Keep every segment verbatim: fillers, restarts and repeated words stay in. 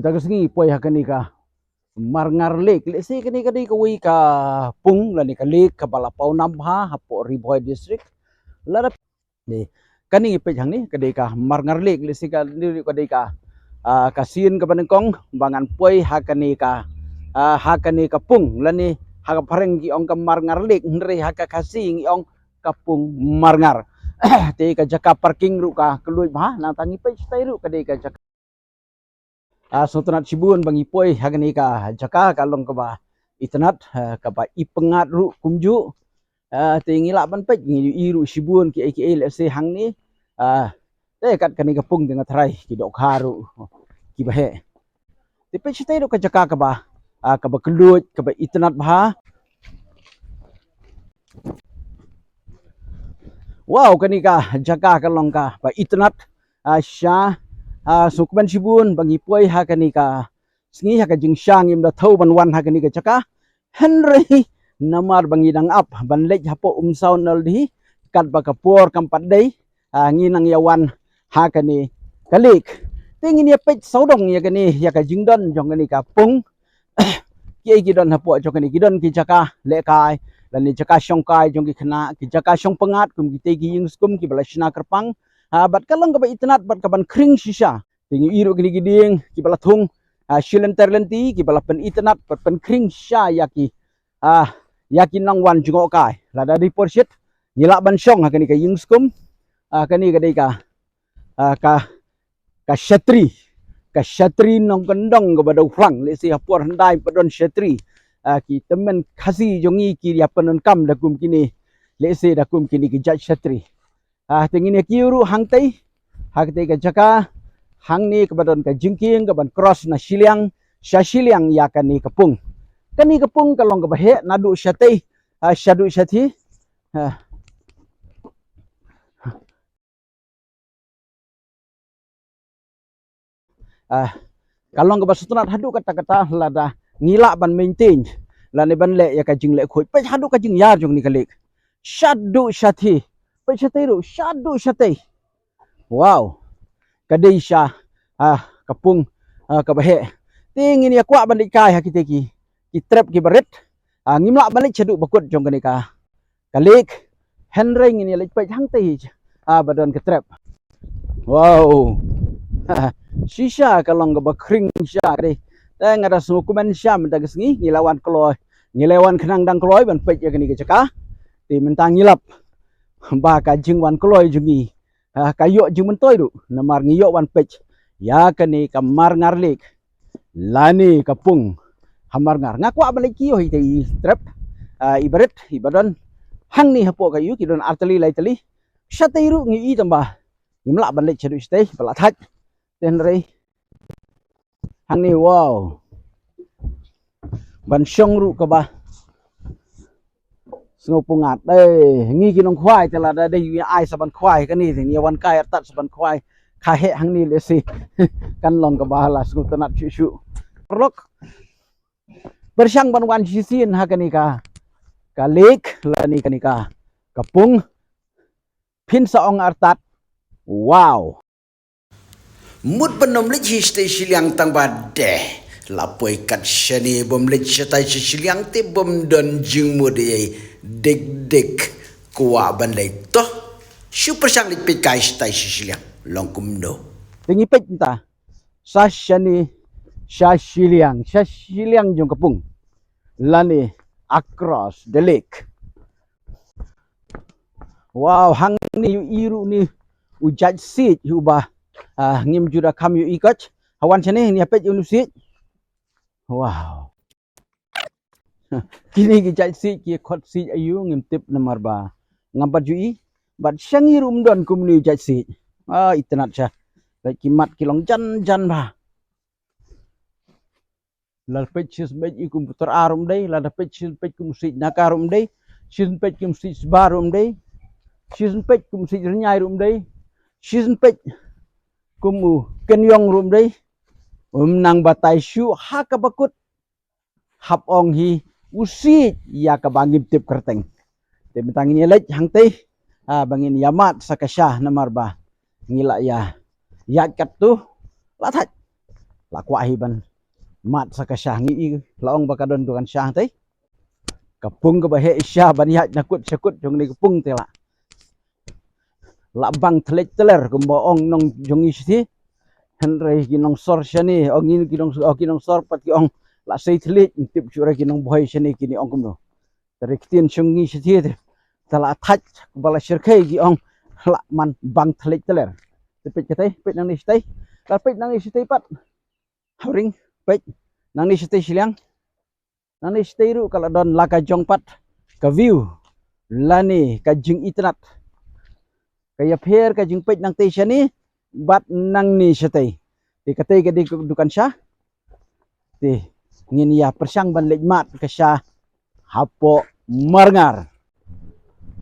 Da ka sngi poi ha kane ka Marngar Lake. Lehse kane ka dei kawei ka pung lane ka lake kaba la paw nam bha hapoh Ri Bhoi District. Lada ne kane ngi peit hangne ka dei ka Marngar Lake. Lehse kane ka dei ka, ah, ka sien kaba nyngkong ba ngan poi ha kane ka, ah, ha kane ka pung lane ha ka phareng ngi ong ka Marngar Lake, hynrei ha ka Khasi ngi ong ka pung Marngar. Te ka jaka parking ruh ka kylluid bha, nangta ngi peit shatai ruh ka dei ka jaka. Ah, sngewtynnat shibun ba ngi poi ha kane ka jaka, ka long kaba itynnat, ah, kaba ipyngngad ruh kumjuh. Ah, te ngi lah ban peit, ngi ïohi ruh shibun kiei kiei, lehse hangne. Ah, te kat kane ka pung te nga tharai ki dohkha ruh kiba heh. Te peit shatai ruh ka jaka kaba, ah, kaba kylluid, kaba itynnat bha. Wow, kane ka jaka ka long kaba itynnat, ah, sha, ah, sngewkmen shibun ba ngi poi ha kane ka sngi, ha ka jingshisha ngim da thew ban wan ha kane ka jaka. Hynrei namar ba ngi dang ap ban leit hapoh Umsaw Naldi, katba ka por kam pat dei, ah, ngi nang ïa wan ha kane ka lake. Te ngin ïa peit sawdong ïa kane, ïa ka jingdon jong kane ka pung. Kiei ki don hapoh jong kane, ki don ki jaka lehkai lane jaka shongkai jong ki khynnah, ki jaka shong pyngngad kum kitei ki ïing skum kiba la shna kyrpang. Ah, bad ka long kaba itynnat bad kaban khring shisha. Te ngi ïohi ruh kine ki dieng kiba la thung, ah, shi lynter lynti kiba la pynitynnat bad pynkhring shisha ïa ki, ah, ïa ki nongwan jngohkai. Lada dei por shit ngi lah ban shong ha kane ka ïing skum. Ah, kane ka dei ka, ah, ka, ka shatri, ka shatri nongkyndong kaba dei u phrang. Lehse ha por hyndai pat don shatri. Ah, ki tymmen Khasi jong ngi ki ïa pyndonkam da kum kine, lehse da kum kine ki jait shatri. Ah, te ngin ïa kiew ruh hangtei ha katei ka jaka hangne kaba don ka jingkieng kaban cross na shiliang sha shiliang ïa kane ka pung. Kane ka pung ka long kaba heh naduh shatei, ah, shaduh shathie. Ah. Ah, ka long kaba sngewtynnat haduh katta katta lada ngi lah ban maintain lane ban leh ïa ka jingleh khuid. Peit haduh ka jingïar jong kane ka lake. Shaduh shathie. Peit shatei ruh, shaduh shatei. Wow. Ka dei shisha, ah, ka pung, ah, kaba heh. Te ngin ïa kwah ban leit kai ha kitei ki, ki trep kiba rit. Ah, ngim lah ban leit shaduh ba kut jong kane ka ka lake. Hynrei ngin ïa leit peit hangtei, ah, ba don ka trep. Wow. Shisha ka long kaba khring shisha ka dei. Te nga da sngewkmen shisha mynta ka sngi ngi la wan kloi, ngi la wan khnang dang kloi ban peit ïa kane ka jaka. Te mynta ngi lap ba ka jingwan kloi jong ngi, ah, ka ïoh jingmyntoi ruh namar ngi ïoh wan peit ïa kane ka Marngar Lake lane ka pung ha Marngar. Nga kwah ban leit kiew ha itei i trep, ah, iba rit, iba don hangne hapoh ka ïew, ki don ar tylli lai tylli. Shatei ruh ngi ïohi tang ba ngim lah ban leit shaduh shatei ba la thait. Te hynrei hangne, wow. Ban shong ruh kaba sngewpyngngad. Eh, ngi ki nongkhwai te lada dei ngi ai sa ban khwai kane te ngi wan kai artat sa ban khwai. Ka heh hangne lehse kan long kaba la sngewtynnat shuh shuh. Paralok, pyrshang ban wan shisien ha kane ka, ka lake lane kane ka, ka pung. Phin sa ong artat. Wow. Mut ban ym leit hi shatei shiliang tang ba dei la poi kat shane, bym leit shatai sha shiliang te bym don jingmut ei. Dik dik kwah ban leit to. Shu pyrshang leit peit kai shatai sha shiliang long kumno. Te ngi peit mynta sha shane, sha shiliang, sha shiliang jong ka pung lane across the lake. Wow, hangne ïohi ruh une u jait siej uba, ah, ngim ju da kham ïohi koit. Ha wan shane ngi ïa peit une u siej. Wow. Kine ki jait siej ki khot siej aïu ngim tip namar ba ngam pat ju ïohi. Bad sha ngi ruh ym don kumne u jait siej. Ah, itynnat sha. Bad ki mat ki long jan jan bha. Lada peit shisien peit i kum u tyrwa ruh ym dei, lada peit shisien peit kum u siej naka ruh ym dei, shisien peit kum u siej sba ruh ym dei, shisien peit kum u siej rynïai ruh ym dei, shisien peit kum u kynïong ruh ym dei. Ym nang batai shuh ha kaba kut hap ong hi u siej ïa kaba ngim tip kyrteng. Te mynta ngin ïa leit hangtei, ah, ba ngin ïa mad sa ka sha namar ba ngi la ïa ïaid katto la thait. La kwah hi ban mad sa ka sha, ngi i la ong ba ka don dukan sha hangtei. Ka pung kaba heh sha ban ïaid na kut sha kut jong kane ka pung te la, la bang thylliej thyller kumba ong nong jong ngi shithi. Hynrei ki nongsor shane, ong ngi ki nong, oh, ki nongsor pat ki ong la sei thylliej, ym tip shuh re ki nongbhoi shane kine ong kumno. Tari ktien shong ngi shithi te, ta la thait ba la shyrkhei ki ong la man bang thylliej thyller. Te peit katei, peit nangne shatei. La peit nangne shatei pat. Hawring, peit nangne shatei shiliang. Nangne shatei ruh ka la don la ka jong pat ka view lane ka jingitynnad. Ka ïapher ka jingpeit nangtei shane bad nangne shatei. Te katei ka dei ka dukan sha. Te ngin ïa pyrshang ban leit mad ka sha hapoh Marngar.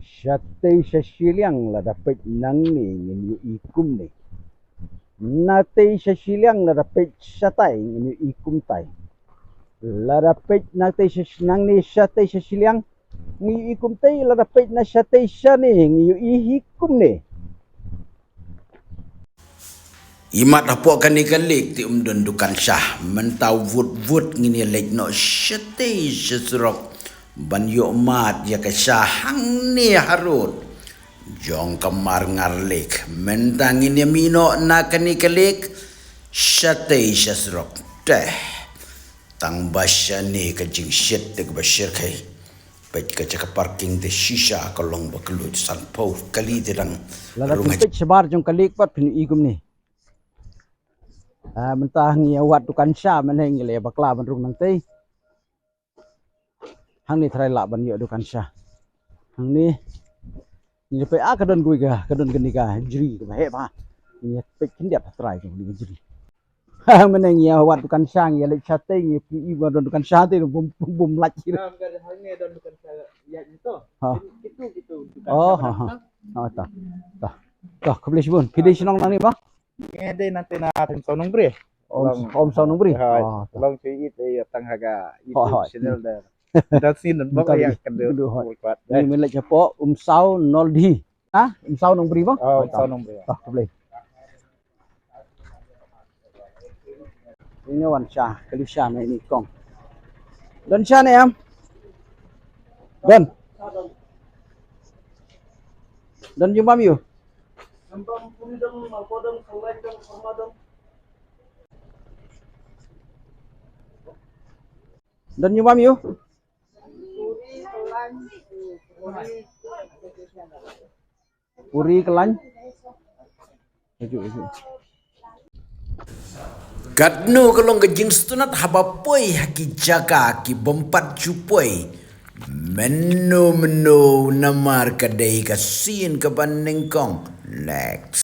Shatei sha shiliang lada peit nangne ngin ïohi kumne. Natei sha shiliang lada peit shatai ngin ïohi kumtai. Lada peit natei sha sh-, nangne shatei sha shiliang ngi ïohi kumtei, lada peit na shatei shane ngi ïohi hi kumne. Imat hapoh kane ka lake te um don dukan sha. Mynta wut wut ngin ïa leit noh shatei sha surok ban ïoh mad ïa ka sha hangne harud jong ka Marngar Lake. Mynta ngin ïa mih noh na kane ka lake shatei sha surok. Te tang ba shane ka jingshit te kaba shyrkhei. Peit ka jaka parking te shisha ka long ba kylluid, sanphew kali te dang. Lada rung phin peit shabar jong ka lake pat phin ïohi kumne. Ah, mynta ngi ïa wad dukan sha, mynne ngi la bakla ban rung nangtei. Hangne trai lah ban ïoh dukan sha. Hangne ngi la peit, ah, ka don kawei ka, ka don kane ka jri kaba heh bha. Ngi peit khyndiat ha trai jong kane ka jri. Mynne ngi ïa wad dukan sha, ngi ïa leit shatei, ngi phi i ba don dukan sha te bum, bum lait. Hangne don dukan sha ïa ngi to. Ha. Kitu, kitu dukan sha. Oh, ha, ha. Ha, ta. Ta. Ta, khublei shibun. Phi dei shnong nangne ba? Ngi dei nangtei na Umsaw Nongbri. Om, Umsaw Nongbri. Ha, oh, ta. Long shu ïeit ïa tang ha ka YouTube channel da. Da sin ba ïa ka dei. Ngi men leit hapoh Umsaw Noldi. Ha? Umsaw Nongbri ba? Oh, Umsaw Nongbri. Ta, khublei. Ini wan sha, kali sha na ini kong. Don sha ne em? Don. Don jumam yu. Don jumam yu. Puri klan. Aju, aju. Katno ka long ka jingsngewtynnat haba poi ha ki jaka ki bym pat ju poi mynno mynno namar ka dei ka sien kaba nyngkong. Next.